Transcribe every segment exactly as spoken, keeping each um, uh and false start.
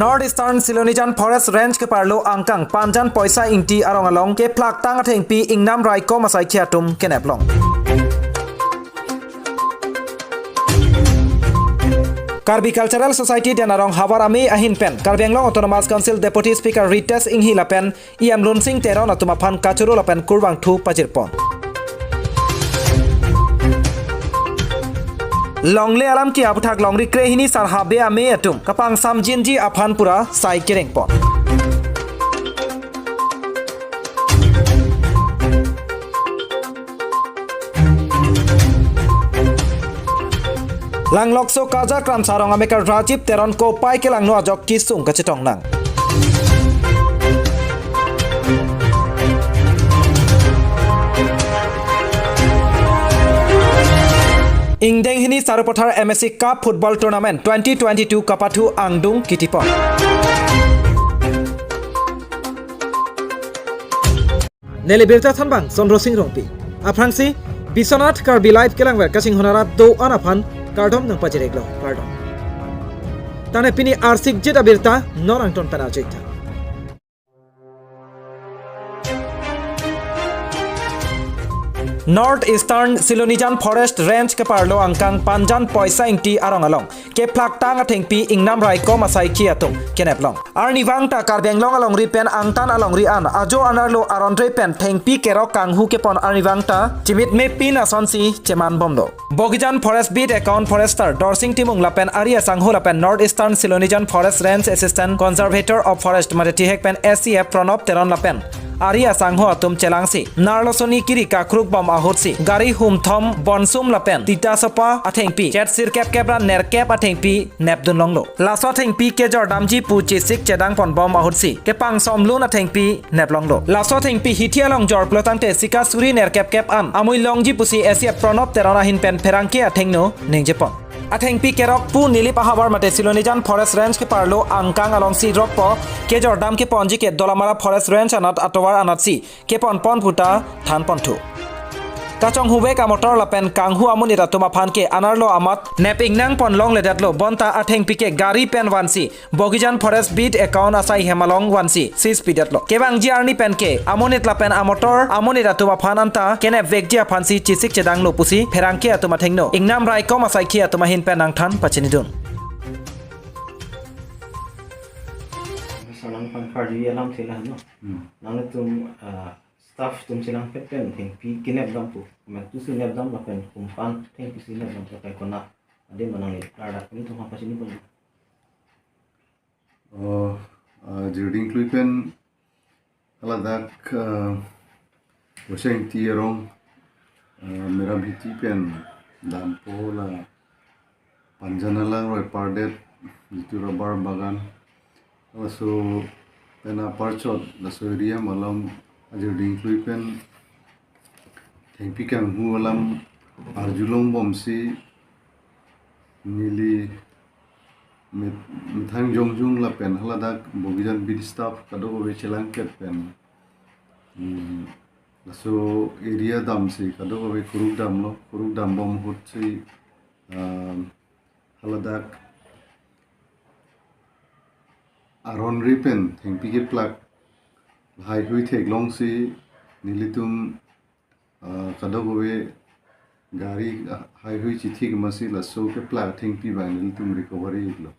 North Eastern Silonijan Forest Range keparlo angkang Panjan Poisa Ingti arong along kephlaktang athengpi ingnam raikom asaikhi atum kenep long. Karbi Cultural Society Den Arong havar amei ahin pen Karbi Anglong Autonomous Council Deputy Speaker Ritesh Enghi lapen E M Lunsing Teron atum aphan kachoro lapen kurvangthu pajirpon. Longle alam ke aputhak longri krehini Sarhabe amei atum kapangsamjinji aphan pura sai kerengpon. Langlokso Kaja Kramsa Rong amekar Rajib Teron kopai kelangno ajok kesung kachetong nang. Ingdeng hini Sarupathar M S C Cup Football Tournament twenty twenty-two kapathu angdung kitipon. Neli birta thanbang Chandra Singh Rongpi. Aphrangsi Biswanath Karbi Live kelangver kachinghon arat do-an aphan kardom nangpajir-iklo, kardom. Tane pini arsikjit abirta non angton pen arjik tha. North Eastern Silonijan Forest Range keparlo angkang Panjan Poisa Ingti arong along kephlaktang athengpi ingnam raikom asaikhi atum kenep long. Arnivang ta Karbi Anglong alongri pen angtan alongri an ajo anerlo aron re pen thengpi kerok kanghu kepon arnivang ta chimitme pin asonsi cheman bomlo. Bogijan Forest Beat Account Forester Dorsing Timung lapen ari asangho lapen North Eastern Silonijan Forest Range Assistant Conservator of Forest mate thihek pen S C F Pranab Teron lapen ari asangho atum chelangsi Narlosoni kiri kakruk bom ahutsi gari humthom bonsum lapen tita sopa athengpi chet sirkep kep ra nerkep athengpi nepdun longlo. Laso athengpi kejordamji pu chesik chedangpon bom ahutsi kepangsomlun athengpi neplonglo. Laso athengpi hithi along jorplo tangte sika suri nerkep kep an amui longji pusi S C F Pranab Teron ahin pen pherangke athengno ningjepon. Athengpi kerok pu Nilip ahavar mate Silonijan Forest Range keparlo angkang alongsi rokpo kejordam keponji ke Dolamara Forest Range anat atovar anatsi keponpon puta thanponthu. Kachonghuvek amotor lapen kanghu amonit atum aphan ke anerlo amat nep ingnangpon longledetlo, bonta athengpi ke gari pen vansi Bogijan Forest Beat Account asai hem along vansi seize pidetlo. Kevangji arni pen ke amonit lapen amotor amonit atum aphan anta kenepvekji aphansi chesik chedanglo pusi pherangke atum athengno ingnam raikom asaikhi atum ahin pen nangthan pachinidun. Sanang pangkarji alam sila no. Hmm. Nangtum, ah, staff atum chelangpet pen thengpi kenepdam pu. Komantusi nepdam lapen komat thengpi si nepdam pu kai kona adim ma nangli klardak atum aphan pachinipon. Oh, ah, Jirding klui pen haladak, ah, Poisa Ingti arong, ah, Meramhiti pen dampo la Panjan alangroi pardet jitu rubber bagan. Laso pen aparchot laso area malom ajirding klui pen thengpi kanghu alam arjulong bomsi neli met-, methang jongjung lapen haladak Bogijan beat staff kadokave chelangpet pen, hmm, laso area damsi kadokave kuruk damlo, kuruk dam bom ahutsi, ah, haladak aron re pen thengpi keplak lahaihui theklongsi nelitum, ah, kadokave gari, ah, haihui chithik masi laso keplak thengpi abang nelitum recovery-iklo.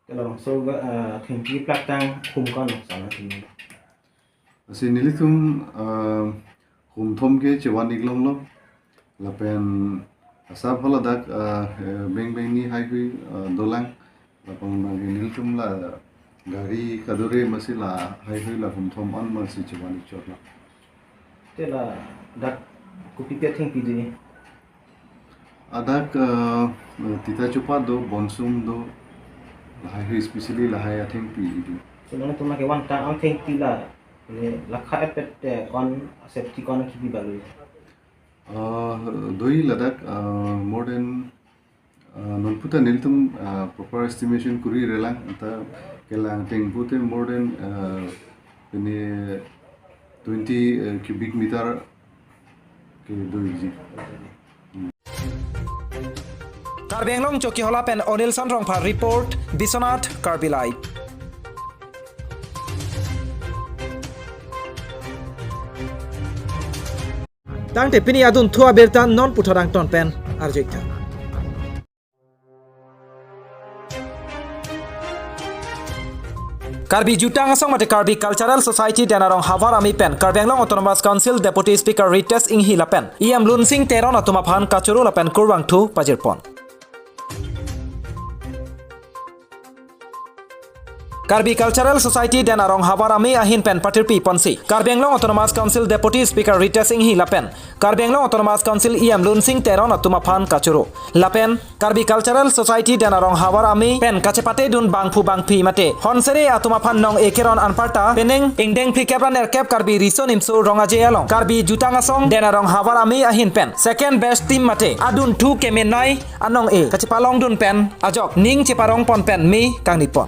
Kalong so, ah, thengpi plak tang hum ko-an lo sana thengpi. Lasi nelitum, ah, humthom ke chevan-iklonglo. Lapen asap haladak, ah, eh, beng beng ni haihui, ah, dolang. Lapen abang nelitum la gari kadure masi lahaihui la humthom an masi chevan-ikchotlo. Te ladak kopi pi athengpi do? Ladak, eh, tita chopa do, bonsum do, lahaihui especially lahai athengpi do. So nangtum lake one time athengpi la, ne lakha epet te ko-an safety ko-an kipi balo? Eh, do-i ladak, eh, more than, eh, non puta nelitum, eh, proper estimation kuri relang, anta kelang ateng pute more than, eh, pini twenty, eh, cubic meter ke do-iji. Karbi Anglong Chokihola pen Onilson Rongphar report, Biswanath Karbi Live. Tangte pini adunthu abirta non puthot angton pen arju-ik tha. Karbi Jutang Asong mate Karbi Cultural Society Den Arong Havar Amei pen Karbi Anglong Autonomous Council Deputy Speaker Ritesh Enghi lapen E M Lunsing Teron atum aphan kachoro lapen kurvangthu pajirpon. Karbi Cultural Society Den Arong Havar Amei ahin pen patirpi ponsi Karbi Anglong Autonomous Council Deputy Speaker Ritesh Enghi lapen Karbi Anglong Autonomous Council E M Lunsing Teron atum aphan kachoro. Lapen Karbi Cultural Society Den Arong Havar Amei pen kachepatedun bangphu bangphi mate honsere atum aphan nong-e keron anparta penang ingdeng phlikep ra nerkep Karbi Riso Nimso Rong Aje along Karbi Jutang Asong Den Arong Havar Amei ahin pen second best team mate adunthu kemenei anong-e kachepalongdun pen ajok ning cheparongpon pen me kangnipon.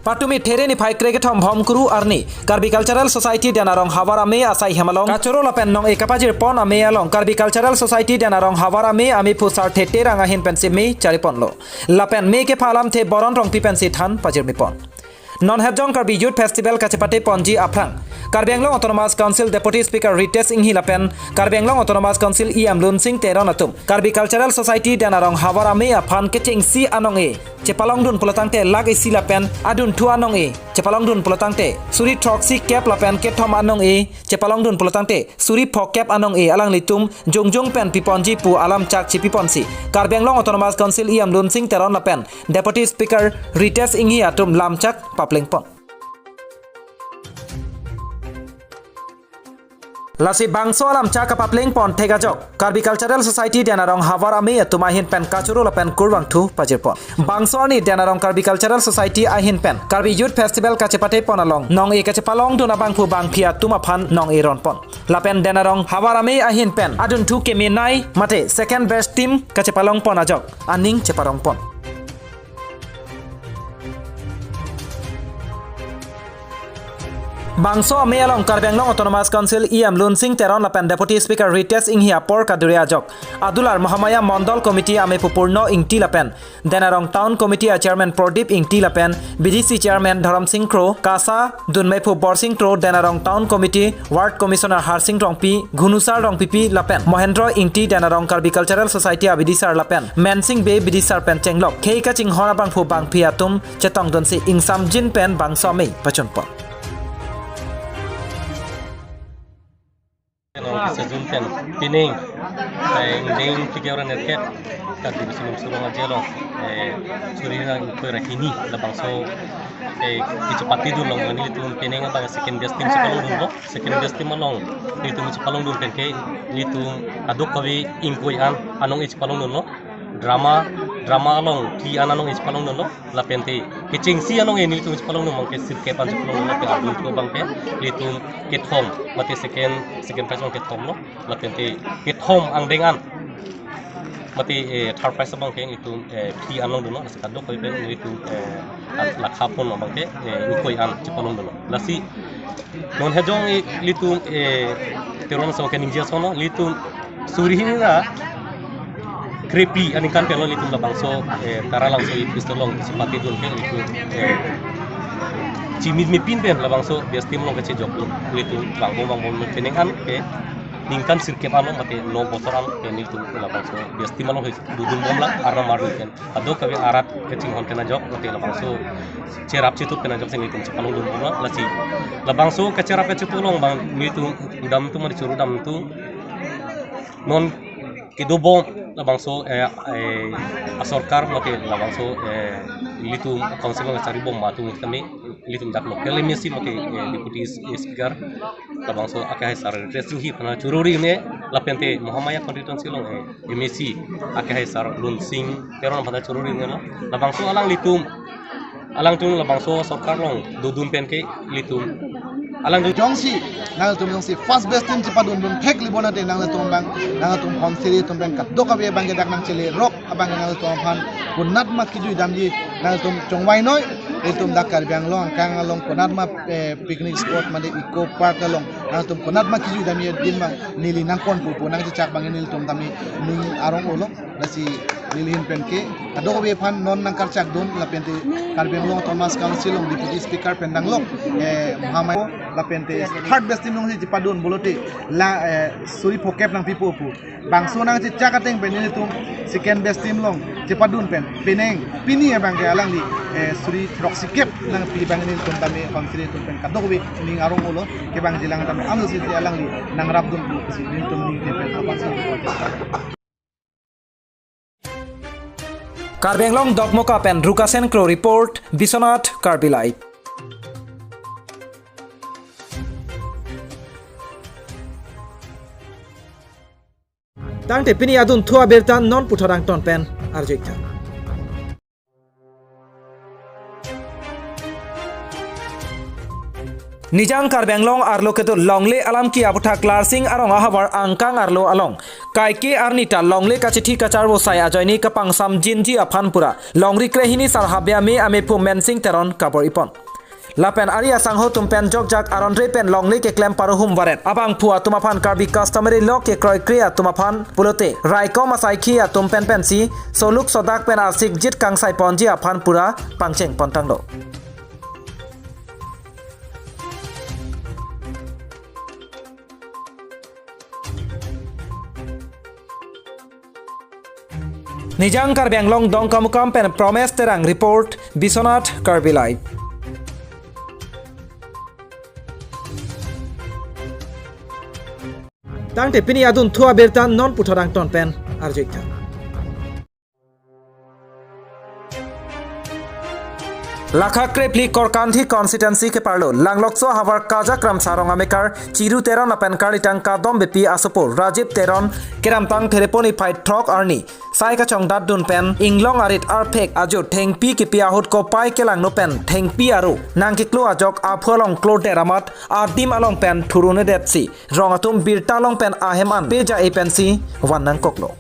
Patumi There niphai krekethom Bhomkuru arni Karbi Cultural Society Den Arong Havar Amei asai hem along kachoro lapen nong-e kapajirpon amei along Karbi Cultural Society Den Arong Havar Amei amei phusar Thete Rang ahin pensi me chariponlo. Lapen me kepha alamthe Boron Rongpi pensi than pajirmipon. Non Hepjong Karbi Youth Festival kachepateponji aphrang Karbi Anglong Autonomous Council Deputy Speaker Ritesh Enghi lapen Karbi Anglong Autonomous Council E M Lunsing Teron atum Karbi Cultural Society Den Arong Havar Amei aphan kechengsi anong-e chepalongdun pulotangte lakh isi lapen adunthu anong-e chepalongdun pulotangte suri throksi kep lapen kethom anong-e chepalongdun pulotangte suri phokep anong-e alanglitum jongjong pen piponji pu alamchak chepiponsi Karbi Anglong Autonomous Council E M Lunsing Teron lapen Deputy Speaker Ritesh Enghi atum lamchak paplengpon. Lasi bangso alamchak kapaplengpon thek ajok Karbi Cultural Society Den Arong Havar Amei atum ahin pen kachoro lapen kurvangthu pajirpon. Bangso arni Den Arong Karbi Cultural Society ahin pen Karbi Youth Festival kachepatepon along nong-e kachepalongdun abangphu bangphi atum aphan nong-e ronpon. Lapen Den Arong Havar Amei ahin pen adunthu kemenei mate second best team kachepalongpon ajok aning cheparongpon. Bangso amei along Karbi Anglong Autonomous Council E M Lunsing Teron lapen Deputy Speaker Ritesh Enghi apor kaduri ajok adular Mahamaya Mondol Committee ameiphu Purno Ingti lapen Den Arong Town Committee a Chairman Pradip Ingti lapen B D C Chairman Dharam Sing Kro, KASA dunmeiphu Borsing Kro, Den Arong Town Committee Ward Commissioner Harsing Rongpi, Ghunusar Rongpipi lapen Mohendro Ingti, Den Arong Karbi Cultural Society a B D sir lapen Mensing Bey B D sir pen chenglok khei kachinghon abangphu bangphi atum chetongdunsi ingsamjin pen bangso amei pachunpon. Nong kisa jun pen pining, eh, ingdeng phlikep ra nerkep Karbi Riso Nimso Rong Aje along, eh, suri hini ra ingkoi ra hini labangso, eh, kachepatedun along nelitum pining abang second best team chepalongdunlo. Second best team along nelitum chepalongdun pen ke nelitum kadokave ingkoi an anong-e chepalongdunlo. Drama, drama along phli an anong-e chepalongdunlo. Lapente kechengsi anong-e nelitum chepalongdun abang ke sirkep an chepalongdun, lapen adunthu abang ke nelitum kethom mate second, second prize abang kethomlo. Lapente kethom angdeng an mate, eh, third prize abang ke nelitum, eh, phli an longdunlo. Lasi kadokave pen nelitum, eh, an lakha pon abang ke, eh, ingkoi an chepalongdunlo. Lasi non hejong ilitum, eh, Teron Asong keningje asonlo, ilitum suri hini ra krephli aningkan penlo ilitum labangso, eh, Taralangso Youth Festival along kachepatedun ke ilitum, eh, chimit mepin pen labangso best team along kachejokdun ilitum vangbom vangbom penang an ke ningkan sirkep anlo mate no bosor an ke nelitum labangso best team along dodunbomlang arnam arni pen. Kadokave arat kachinghon pen ajok mate labangso cherap chetup pen ajok si nelitum chepalongdunbomlang. Lasi labangso kacherap kachetup along abang nelitum damtum mate choro damtum non kedobom labangso, eh, eh, asorkar mate labangso, eh, ilitum council along kacharibom atum kami ilitum dak local M A C mate, eh, Deputy Speaker labangso akehai sar Ritesh Enghi aphan choro ri-un-e, lapente Mahamaya constituency along, eh, M A C akehai sar Lunsing Teron aphan choro ri-un-elo. Labangso alanglitum, alangtum labangso sorkar along dodun pen ke ilitum alangtum jongsi nangtum jongsi first best team chepadundun thek libonate nangtum abang, nangtum honseri atum abang kadokave abang ke dak nangchelerok abang nangtum aphan konatma kejui damji nangtum chongvai noi, itum dak Karbi Anglong angkang along konatma, eh, picnic spot mate eco park along Nangtum konat ma kiju dami adim ma neli nangkon pupo nangchechak abang nelitum dami ning arong olo. Lasi neli ahin penke kadokave aphan non nangkarchak dun lapente Karbi Anglong Autonomous Council along Deputy Speaker pen danglok, eh, mahamai lapente third best team alongsi chepadun pulote la, eh, suri phokep nangpipo pu. Bangso nangchechak ateng pen nelitum second best team along chepadun pen penang pini abangke alangli, eh, suri throksikep nangpi abang nelitum dami council atum pen kadokave ning arong olo kevangji alang dami amlo si alangli nangrapdun pusi nelitum ning pen apangsi. Karbi Anglong Dokmoka pen Rukasen Kro report, Biswanath Karbi Live. Tangte pini adunthu abirta non puthot angton pen arju-ik tha. Nijang Karbi Anglong arlo kedo longle alam ki aputhak Larsing arong ahavar angkang arlo along kaike arni ta longle kachithi kacharvo sai ajoine kapangsam jinji aphan pura longri krehini sar habe ame amephu Mensing Teron kabor-ipon. Lapen ari asangho atum pen jokjak aron re pen longle keklem paruhum varet abangphu atum aphan Karbi customary law kekroikre atum aphan pulote raikom asaikhi atum pen pensi soluk sodak pen asikjit kangsaiponji aphan pura pangchengpontanglo. Nijang Karbi Anglong Dongkamukam pen Promes Terang report, Biswanath Karbi Live. Tangte pini adunthu abirta non puthot angton pen arju-ik tha. Lakha krephli Korkanthi constituency keparlo Langlokso havar Kajakram Sarong amekar Chiru Teron lapen karlitang kadom bepi asopo Rajib Teron kedamtang Therepon niphai throk arni sai kachongdatdun pen inglong arit arphek ajut thengpi kipi ahut kopai kelangno pen thengpi aru nangkeklo ajok aphu along klodet amat adim along pen thurunedetsi rong atum birta along pen ahem an peja-e pensi van nangkoklo.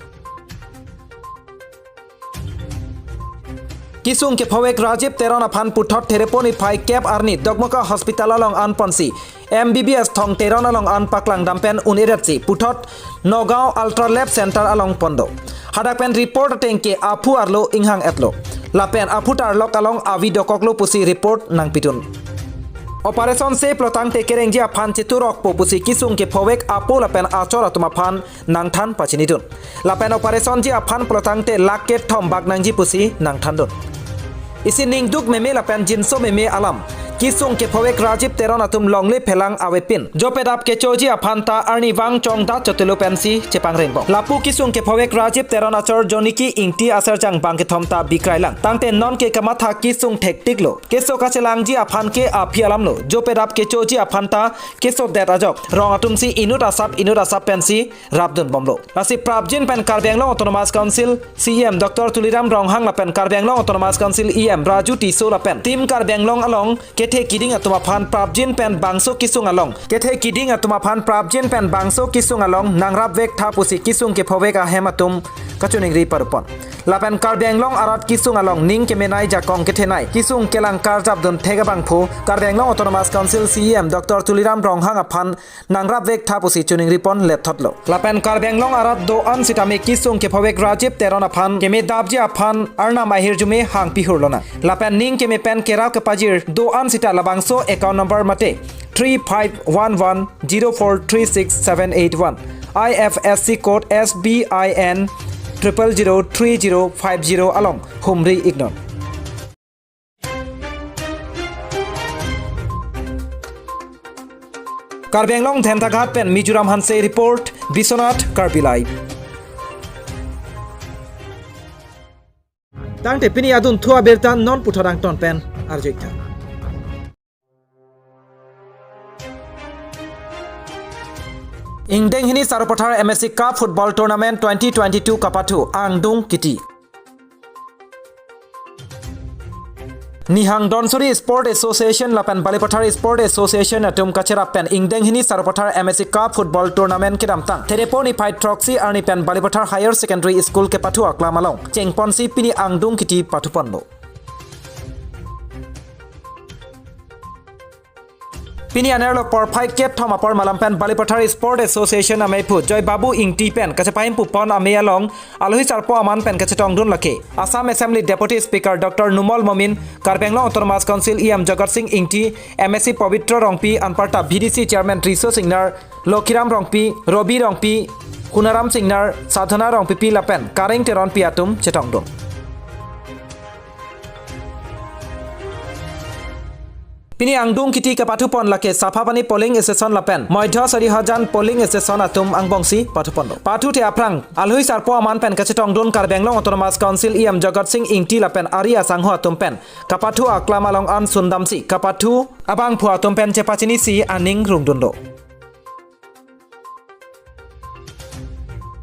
Kisung kephovek Rajib Teron aphan puthot Therepon niphai kep arni Dokmoka Hospital along anponsi M B B S thong Teron along an paklangdam pen un-edetsi puthot Nagaon Ultra Lab Center along pondo. Hadak pen report ateng ke aphu arlo inghang-etlo. Lapen aphu tarlok along avi dokoklo pusi report nangpidun. Operation se plotangte kerengji aphan cheturokpo pusi kisung kephovek apo lapen achor atum aphan nangthan pachinidun. Lapen operation ji aphan plotangte lakh kethom bak nangji pusi nangthandun. Isi ningduk meme lapen jinso meme alam kisung kephovek Rajib Teron atum longle phelang avepin jopedap kechoji aphan ta arnivang chongdat chotelo pensi chepangrengbom. Lapu kisung kephovek Rajib Teron achor Joniki Ingti aserjang bang kethom ta bikrailang. Tangte nonke kamatha kisung thektiklo. Keso kachelangji aphan ke aphi alamlo. Jopedap kechoji aphan ta kesodet ajok rong atumsi inut asap inut asap pensi rapdunbomlo. Lasi prapjin pen Karbi Anglong Autonomous Council C E M Doctor Tuliram Ronghang lapen Karbi Anglong Autonomous Council E M Raju Tisso lapen Team Karbi Anglong along kethe kiding atum aphan prapjin pen bangso kisung along kethe kiding atum aphan prapjin pen bangso kisung along nangrapvek tha pusi kisung kephovek ahem atum kachiningri parupon. Lapen Karbi Anglong arat kisung along ning kemenei jakong kethenei kisung kelang karjapdun thek abangphu Karbi Anglong Autonomous Council C E M Doctor Tuliram Ronghang aphan nangrapvek tha pusi chiningripon lethotlo. Lapen Karbi Anglong arat do-an sitame kisung kephovek Rajib Teron aphan kemedapji aphan arnam ahirjume hangpi hurlonang. Lapen ning keme pen kerap kepajir do-an sita labangso account number mate three five one one zero four three six seven eight one, I F S C code S B I N triple zero three zero five zero along humri-iknon. Karbi Anglong Dentaghat pen Mizoram Hanse report, Biswanath Karbi Live. Tangte pini adunthu abirta non puthot angton pen arju-ik tha. Ingdeng hini Sarupathar M S C Cup Football Tournament twenty twenty-two kapathu angdung kiti. Nihang Donsuri Sport Association lapen Balipathar Sport Association atum kacherap pen ingdeng hini Sarupathar M S C Cup Football Tournament kedamtang Therepon niphai throksi arni pen Balipathar Higher Secondary School kepathu aklam along chengponsi pini angdung kiti pathuponlo. Pini anerlo porphai kethom apor malam pen Balipathar Sport Association ameiphu Joy Babu Ingti pen kachepahim pupon amei along alohi sarpo aman pen kachetongdun lake Assam Assembly Deputy Speaker Doctor Numal Momin, Karbi Anglong Autonomous Council E M Jagat Sing Ingti, M A C Pabitra Rongpi, anparta B D C Chairman Riso Singnar, Lokhiram Rongpi, Robi Rongpi, Hunaram Singnar, Sadhana Rongpipi lapen Kareng Teronpi atum chetongdun. Pini angdung kiti kapathupon lake Sapapani polling station lapen Moidho Sarihajan polling station atum angbongsi pathuponlo. Pathuthe aphrang alohi sarpo aman pen kachetongdun Karbi Anglong Autonomous Council E M Jagat Sing Ingti lapen ari asangho atum pen kapathu aklam along an sundamsi kapathu abangphu atum pen chepachinisi aning rungdunlo.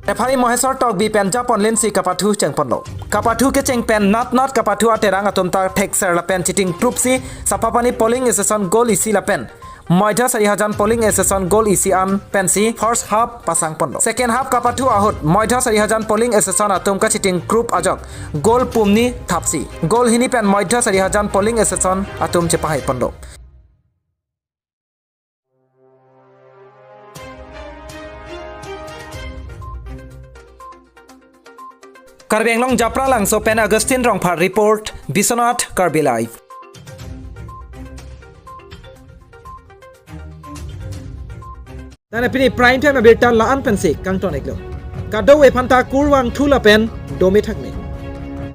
Referee Mohesor Tokbi pen japonlinsi kapathu chengponlo. Kapathu kecheng pen nat nat kapathu aterang atum ta thekser lapen chitingkrupsi Sapapani polling station goal isi lapen Moidho Sarihajan polling station goal isi an pensi first half pasangponlo. Second half kapathu ahut Moidho Sarihajan polling station atum kachitingkrup ajok goal pumni thapsi goal hini pen Moidho Sarihajan polling station atum chepahaiponlo. Karbi Anglong Japralangso pen Augustine Rongphar report, Biswanath Karbi Live. Nana pini prime time abirta la-an pensi kangton iklo. Kadokave aphanta kurvangthu lapen dome thakme.